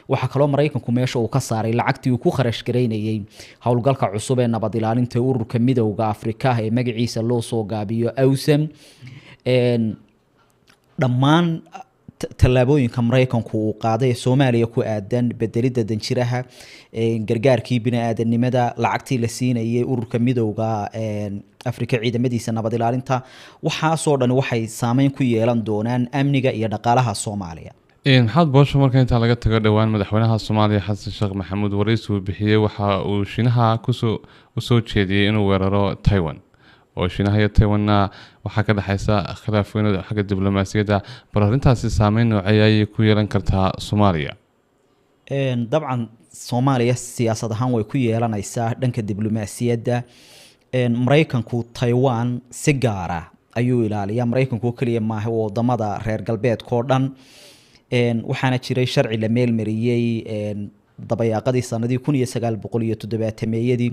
Waxaa kaloo Maraykanku meesha uu ka saaray lacagtii uu ku kharash garaynayay howlgalka cusub ee nabad ilaalinta Ururka Midowda Afrika ee magaciisa loo soo gaabiyo AUSSOM. Dhammaan tallaabooyinka Maraykanku uu qaaday ee Soomaaliya ku aadan, bedelidda danjiraha, gargaarkii bini-aadanimada, lacagtii la siinayay Ururka Midowda Afrika ciidamadiisa nabad ilaalinta, waxaasoo dhan waxay saameyn ku yeelan doonaan amniga iyo dhaqaalaha Soomaaliya. Maxamed Boosho, marka intaa laga tago, dhowaan madaxweynaha Soomaaliya Xasan Sheekh Maxamuud waraysi uu bixiyey waxa uu Shiinaha kusoo usoo jeediyey inuu weeraro Taiwan, oo Shiinaha iyo Taiwanna waxaa ka dhexeysa khilaaf weyn xagga diblomaasiyadda. Bal arrintaasi saameyn noocee ayay ku yeelan kartaa Soomaaliya? Dabcan Soomaaliya siyaasad ahaan way ku yeelanaysaa dhanka diblomaasiyadda. Maraykanku Taiwan si gaara ayuu ilaaliyaa. Maraykanku oo keliya maaha, wadamada reer galbeedka oo dhan. Waxaana jiray sharci la meelmariyey dabayaaqadii sanadii 1970-meeyadii.